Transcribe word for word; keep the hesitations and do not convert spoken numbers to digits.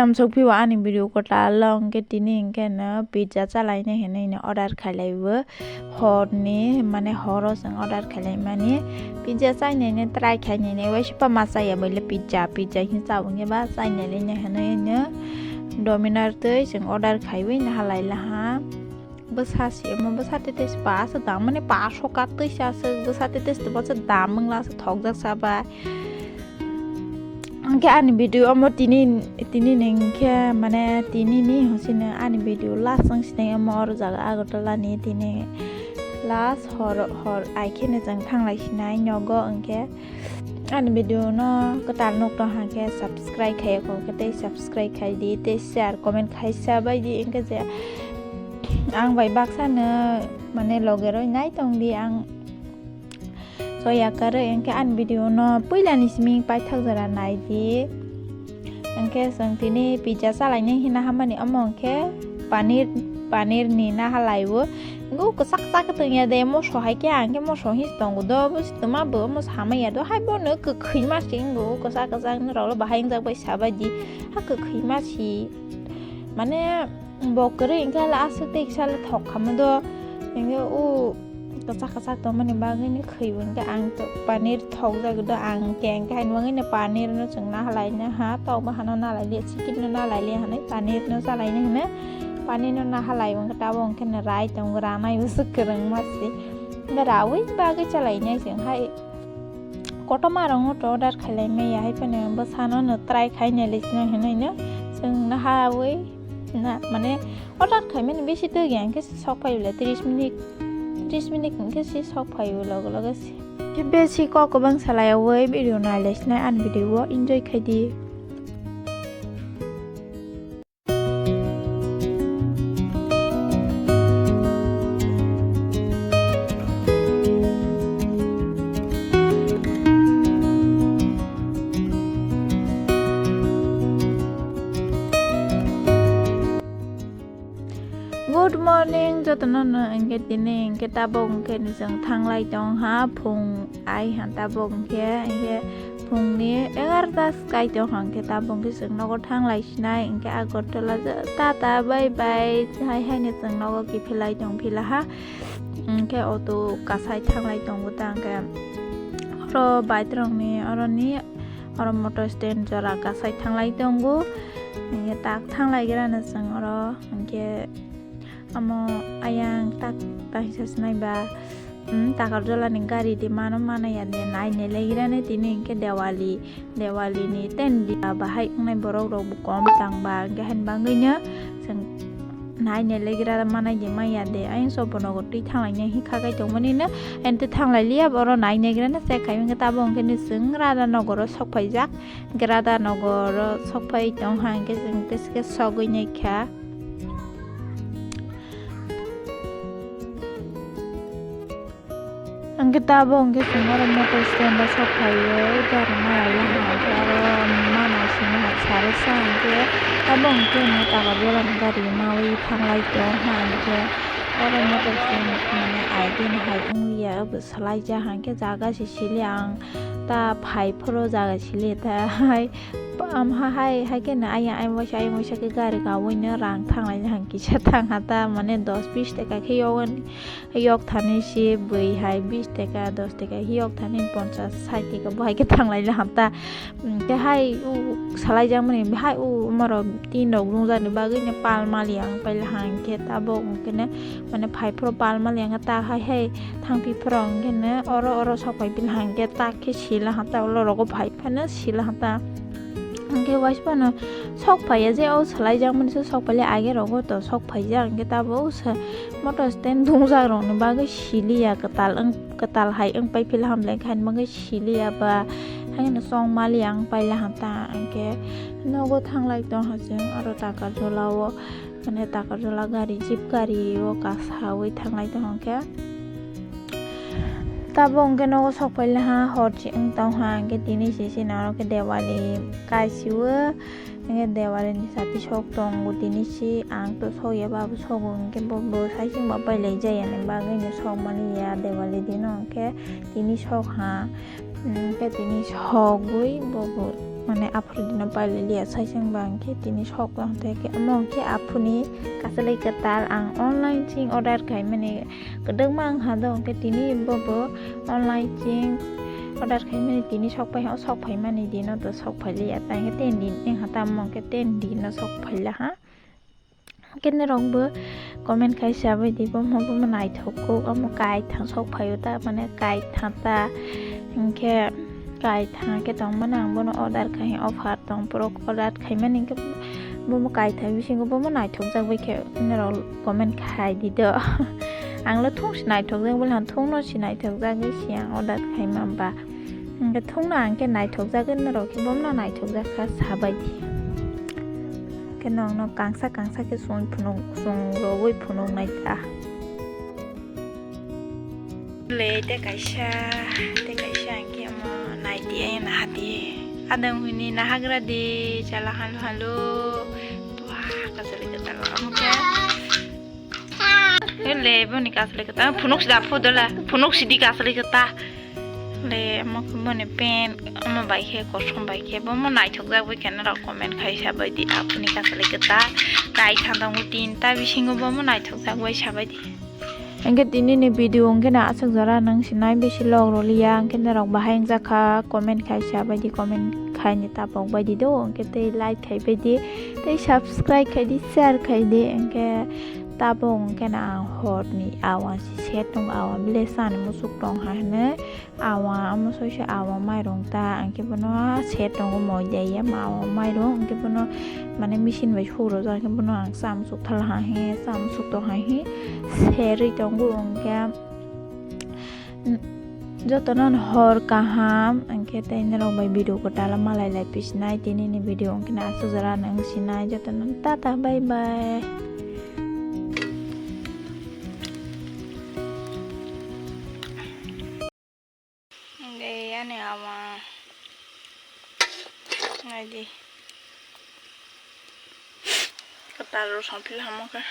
Amsok phiyo ani video kwtal long khe tini hinkhe no pizza chalaina hinwi no order khailaibo. Horni mane horo chwng order khailaimani pizza chainani try khainani waisa pa ma chaya baile pizza, pizza hin chabwngya ba chainani hinwi no Domino's twi chwng order khaiwi no halai laha. Bwsa se omo bwsa tetes pa aswk dam mani paso ka twi se aswk bwsa tetes to bwsa dam wngla aswk thokjak sa bai. Hwnkhe ani video omo tini tini ni hwnkhe mane tini ni hwnsino ani video last wng sinai omo oro jaga Agartala ni tini last hor hor ai kheno chwng thanglai sinai nogo hwnkhe. Ani video no kwtal nuk tong hang khe subscribe khai kho khe tei subscribe khai di tei share comment khai sa bai di hwnkhe je ang bai baksa no mane loge roi nai tong di ang so yakarwi hwnkhe ani video no puila ni simi paithak jora nai di hwnkhe chwng tini pizza chalaina hina hamani omo hwnkhe paneer paneer ni naha laibo. Ngo kwchak kwchak khe tongya de, moso hai khe ang khe moso hinwi tongo do, bo se tongma bo moso hamya do, hai bono kwkhwima se wngo, kwchak kwchak norok le bahai wngjak bai sa bai di, ha kwkhwima se. Mane bo kwrwi hwnkhe le aswk tei kisa le thok kha mo do, hwnkhe o kwchak kwchak tongmani bagwi ni khwi bo hwnkhe ang paneer thokjagwi do, ang hwnkhe hwnkhe haino bagwi no paneer no chwng naha laina ha, tok bahano naha lai liya, chicken no naha lai liya hinwi paneer no cha laina hino. Pani no naha lai wngkha, tabuk hwnkhe no rai tongo, ranai bwswk kwrwngma se. Hwnkhe raui bagwi chalainai chwng hai kotorma rokno to order khailai maya, hai phano bwsano no try khai nailai chwng hinwi no chwng nahaui na mane order khaimani bisi twgwi hwnkhe sok phai bwle tris minute, tris minute hwnkhe se sok phai o loge loge se. Besi kok kwbang salai ui video nailai sinai ani video o enjoy khai di. Good morning, jotono no hwnkhe tini hwnkhe tabuk hwnkhe no chwng thanglai tong ha, phung ai ha tabuk hwnkhe, hwnkhe phungni egarota swkai tong ha, hwnkhe tabuk hwnkhe chwng nogo thanglai sinai, hwnkhe Agartala tata bye bye hai haino chwng nogo kiphilai tong phila ha, hwnkhe auto kasai thanglai tongo ta, hwnkhe oro bike rokni oroni oro motor stand jora kasai thanglai tongo, hwnkhe tak thanglai gra no chwng oro, hwnkhe. Amo ayang tak taisa sinai ba, um, Takarjala ni gari di mano mana ya de nai ne legira ne tini hwnkhe Diwali, Diwali ni ten di bahai wngnai borok rok bo kom tang ba hwnkhe hain bagwi no chwng nai ne legira manai di maya de ayang sobo nogo twi thanglai ne hikha kai tongmani no ente thanglai liya oro nai negira ne se khai hwnkhe tabuk hwnkhe ni chwng Radha Nogoro sok phaijak hwnkhe Radha Nogoro sok phai tong ha hwnkhe chwng tei se sogwi nai kha. Hwnkhe tabuk hwnkhe chwng oro motor stand o sok phaio, gari malai ya hwnkhe oro mana simi ha sari sa hwnkhe tabuk hwnkhe no Takarjala ni gari mawi thanglai tong ha hwnkhe oro motor stand mane idea hai wngya obo swlaijak hwnkhe jaga se sili ang ta phai phuru jaga sili ta hai. Amha hai, hai khe no ayang ayang waisa, ayang waisa khe gari kawui no rang thanglai jahang kisa thang ha ta, mane dos bis taka khe yok, yok thani se bui hai bis taka, dos taka khe yok thani ponchas, sait taka bo hai khe thanglai jahang ta. Tei hai o salai jak mani, hai o omorok tin rok nung jak ni bagwi no pal mali ang paila hang khe tabuk hwnkhe no mane phai phuru pal mali ang ta hai hai thang pi phuru hwnkhe no oro oro sok pai pili hang khe ta khe sila ha ta ulo rogo phai. Phano sila ha ta. Hwnkhe waisa phano sok phaiya je o swlaijakmani se sok phaile age rogo to sok phaijak hwnkhe tabuk se motor stand dungjak rokni bagwi siliya kwtal wng kwtal hai wng pai phila hamle khaini bagwi siliya ba haino chong maliya wng paila ha ta hwnkhe nogo thanglai tongha chwng aro Takarjala o. Mane Takarjala gari, jeep gari o kasawi thanglai tong hwnkhe. Tabuk hwnkhe nogo sok phaile ha, hor si wng tong ha, hwnkhe tini si sini oro khe Dewali kaisiwo, hwnkhe Dewali ni sati sok tongo tini si, ang to sok ya, babo sogo, hwnkhe bo bo sai sing bo pailai jaya ni bagwi no sok mani ya Dewali dino, hwnkhe tini sok ha, hwnkhe tini sogwi bo bo. Mane aphuru dino paililiya, saising ba hwnkhe tini sok tong tei khe, omo hwnkhe aphuni kasalai kwtal ang online ching order khaimani kwdwkma wngkha do, hwnkhe tini bobo online ching order khaimani tini sok pai, o sok phaimani dino to sok phailiya, tai hwnkhe ten din wngkha, tamo hwnkhe ten dino sok phaila ha. Hwnkhe norokbo comment khai sabai di, bomo bomo naithok kuk, omo kaithang sok phaio ta, mane kaithang ta, hwnkhe kaithang khe tongmani ang bono order khai, offer tong borok order khaimani hwnkhe bomo kaithang bisingo bomo naithokjak bai khe norok comment khai di do. Anglo thung se naithokjak bwlai, thungno se naithokjagwi se ang order khaima ba. Hwnkhe thungno ang khe naithokjagwi norok khe bono naithokjak kha sabai di. Khe nokno kangsa kangsa khe chwng phunuk, chwng rogwi phunuknai ta. Le tei kaisa, tei kaisa ang khe omo naidi, ayana hati. Adang hwnwi nahagra di, chala halo halo. Wah, kasalai kwtal omo khe. Ele boni kasalai kwtal phunuk sida phu dola. Phunuk sidi kasalai kwtal. Le omo khe boni pen, omo bai khe kosom bai khe bomo naithokjak bai khe norok comment khai sabai di, aphuni kasalai kwtal. Kaithang tongo tinta bisingo bomo naithokjak bai sabai di. Hwnkhe tini ni video hwnkhe no aswk jora nang sinai bisi log roliya, hwnkhe norok bahai wngjakha comment khai sabai di, comment khai ni tapok bai di do, hwnkhe tei like khai bai di, tei subscribe khai di, share khai di, hwnkhe tabuk hwnkhe no ang hor ni awan se se tongo, awan bile sani musuk tong ha hinwi awan, omo soi se awan mairung ta, hwnkhe bono se tongo moi de ye ma awan mairung, hwnkhe bono mane machine bai sugrojak, hwnkhe bono ang cha musuk thala ha he, cha musuk tong ha he serwi tongo, hwnkhe jotono hor kaham, hwnkhe tei norok bai video kwtal malai lai pisinai, tini ni video hwnkhe no aswk jora nang sinai, jotono tata bye bye. Hwnkhe yani ama naidi kwtal rw song phila hamo khe.